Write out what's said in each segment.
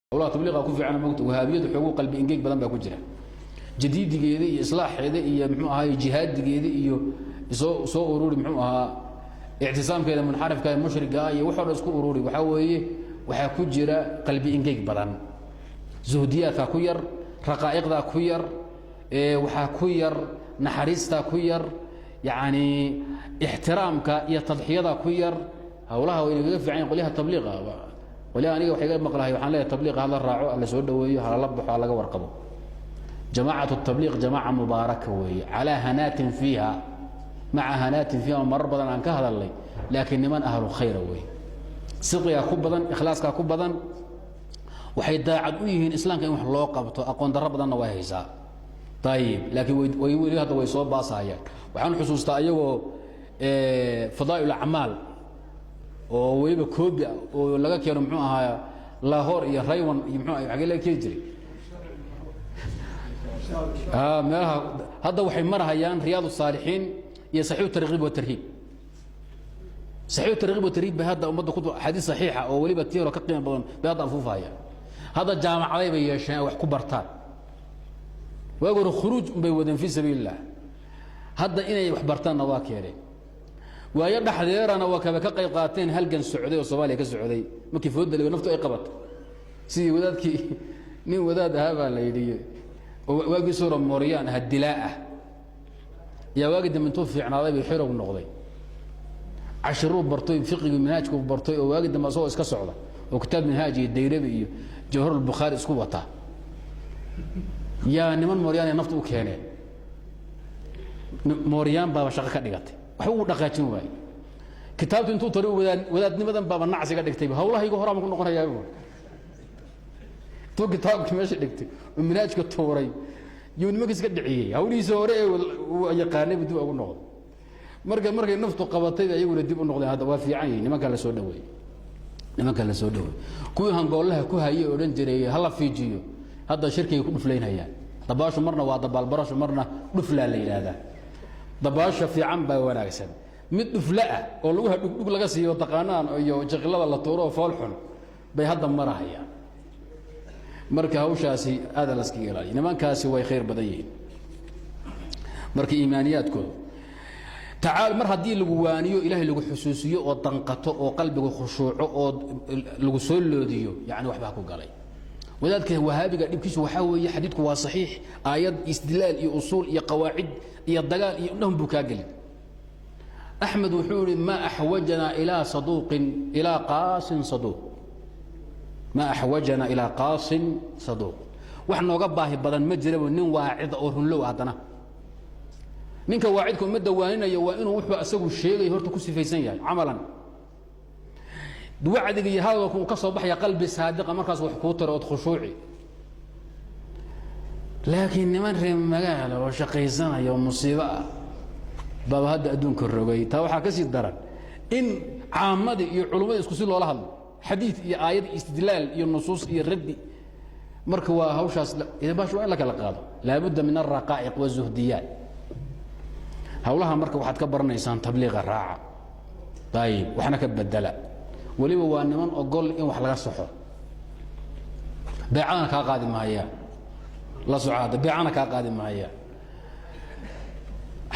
Howlaha tabliiqa ku fiican mogta wahaabiyadu xoogu qalbi ingeyg badan baa ku jira. Jadiidigeeda iyo islaaxeeda iyo muxuu ahaay jihaadigeeda iyo soo soo ururi, muxuu ahaa, ictisaamkeeda munxarifka ee mushriga iyo waxoo dhan isku ururi. Waxaa weeye waxaa ku jira qalbi ingeyg badan, zuhdiyaadkaa ku yar, raqaa'iqdaa ku yar, waxaa ku yar naxariistaa ku yar, yacni ixtiraamka iyo tadxiyada ku yar. Howlaha way nagaga fiican yahin qolyaha tabliiqa. Qolyaha aniga wax iga maqlahay, waxaan leeyahay tabliiqa hala raaco, hala soo dhoweeyo, halala baxo, ha laga warqabo. Jamaacatu tabliiq jamaaca mubaaraka weeye, calaa hanaatin fiiha, maca hanaatin fiiha, marar badan aan ka hadalnay, laakiin niman ahlu khayra weeye. Sidqigaa ku badan, ikhlaaskaa ku badan, waxay daacad u yihiin islaamka in wax loo qabto. Aqoon darro badanna way haysaa, ayib, laakiin way weli hadda way soo baasahayaan. Waxaan xusuustaa iyagoo fadaa'il acmaal oo weliba koobi ah oo laga keeno, muxuu ahaa, Lahore iyo Raywan iyo muxuu ah, xagee laga keeni jiray meelaha. Hadda waxay marahayaan Riyaad الsaalixiin iyo Saxiix Tarkiib wa Tarhiib. Saxiix Tarkiib wa Tarhiib bay hadda ummadda ku xadiis saxiixa oo weliba tii hore ka qiimo badan bay hadda afuufahayaan. Hadda jaamacaday bay yeesheen ay wax ku bartaan. Waagi hore khuruuj unbay wadeen fii sabiili illah, hadda inay wax bartaanna waa keeneen. Waayo dhexdeerana waa kaba ka qayb qaateen halgan socday oo Soomaaliya ka socday markii fooda naftu ay qabato. Sidii wadaadkii, nin wadaad ahaa baa la yidhi, oo waagiis hore mooryaan aha, dilaa ah, yaa waagi dambe intuu fiicnaaday bay xirog noqday. Cashiruu bartay, fiqigii minhaajku bartay, oo waagi dambe asagoo iska socda oo kitaab minhaaj iyo Dayrabi iyo Jawhar Albukhaari isku wata yaa niman mooryaan ay naftu u keeneen. Mooryaan baaba shaqo ka dhigatay, waxba uu dhaqaajin waaye. Kitaabtu intuu tari wadaad wadaadnimadan baaba nacsiga dhigtay, hawlahayga horaa ku noqonayaa. Intuu kitaabkii meesha dhigtay oo minhaajka tuuray yuu nimankiis ka dhiciyey. Hawlihiisa hore ee uu yaqaanay buu dib ugu noqday. Marka markay naftu qabatay ayaguna dib u noqdeen. Hadda waa fiican yihin nimanka la soo dhaweeyey, nimanka la soo dhaweeyey. Kuwii hangoolaha ku hayay odhan jiray hala fiijiyo, hadda shirkigay ku dhuflaynayaan. Dabaashu marna waa dabaalbarasho, marna dhuflaa la yidhaahdaa. Dabaasha fiican baa wanaagsan. Mid dhufla ah oo lugaha dhugdhug laga siiyo taqaanaan iyo jaqilada la tuuro oo fool xun bay hadda marahayaan. Marka hawshaasi aada laskaga ilaaliya. Nimankaasi way khayr badan yihiin. Marka iimaaniyaadkooda tacaal, mar haddii lagu waaniyo, Ilaahay lagu xusuusiyo oo danqato oo qalbigu khushuuco oo lagu soo loodiyo, yani waxbaa ku galay. Wadaadka wahaabiga dhibkiisu waxaa weeye xadiidku waa saxiix, aayad, istidlaal iyo usuul iyo qawaacid iyo dagaal iyo dhahun buu kaa gelin. Axmed wuxuu yihi: "ما أحوجنا إلى صدوق، إلى قاص صدوق، ما أحوجنا إلى قاص صدوق." Wax nooga baahi badan ma jiraba nin waacida oo runlow. Haddana ninka waacidka ummadda waaninaya waa inuu wuxuu asagu sheegay horta ku sifaysan yahay camalan. Wacdiga iyo hadalku uu ka soo baxaya qalbi saadiqa, markaas wax kuu taro ood khushuuci. Laakiin niman reer magaala oo shaqaysanaya oo musiibo ah baaba hadda adduunka rogay. Taa waxaa ka sii daran in caamadii iyo culummadii isku si loola hadlo, xadiid iyo aayad, istidlaal iyo nusuus iyo raddi. Marka waa hawshaas bash waa in la kala qaado. لا بد من الرقائق والزهديات. Hawlaha marka waxaad ka baranaysaan tabliiqa raaca, ayib, waxna ka bedela. Weliba waa niman ogol in wax laga saxo, beecadana kaa qaadi maayaan. La soco hadda, beecana kaa qaadi maayaan,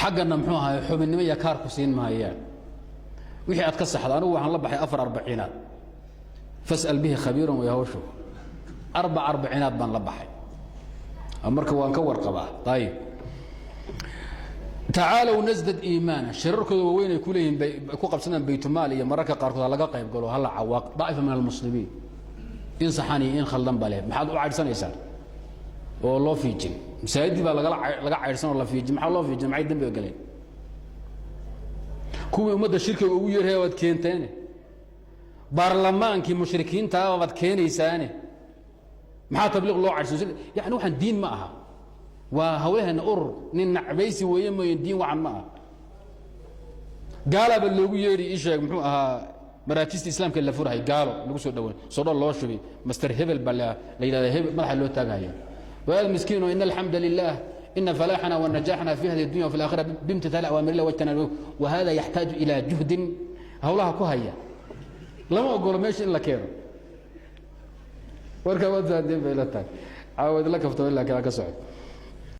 xaggana muxuu ahaay xubinnimo iyo kaarku siin maayaan wixii aad ka saxda. Anigu waxaan la baxay afar arbaciinaad, فاسأل به خبيرا way hawshu. Arbac arbaciinaad baan la baxay, marka waan ka warqabaa. Ayib, تعالوا نزدد إيمانا. Shirarkooda waaweyn ay ku leeyihiin bay ku qabsadaan baytumaal iyo mararka qaarkood ha laga qayb galo, hala cawaaq طائفة من المسلمين in saxan iyo in khaldan ba leh. Maxaad u caydhsanaysaan oo loo fiijin? Masaajidii baa lagala laga caydhsan oo la fiijin. Maxaa loo fiijin? Maxay dembiga galeen? Kuwii ummadda shirkiga ugu yeerhaya waad keenteene, baarlamaankii mushrikiintaaba baad keenaysaane, maxaa tabliiq loo caydhsan? Yani waxaan diin ma aha, waa hawlaheena urur nin nacbaysi weeye mooye, diin wacan ma aha. Gaalaaba loogu yeedhi. Ii sheeg, muxuu ahaa, maraakista islaamka la furahay gaalo lagu soo dhaweyn, sodho loo shubay, master hebel baa la yidhahda, hebel madaxa loo taagahaya. Wadaad miskiin oo إن الحمد لله إن فلاحنا ونجاحنا في هذه الدنيا وفي الآخرة بامتثال أوامر الله واجتناب وهذا يحتاج إلى جهد hawlaha ku haya, lama ogolo meesha in la keeno. Warkaa waad fahanteen bay la tahay. Caawad la kafto ilaa kaa ka socdo.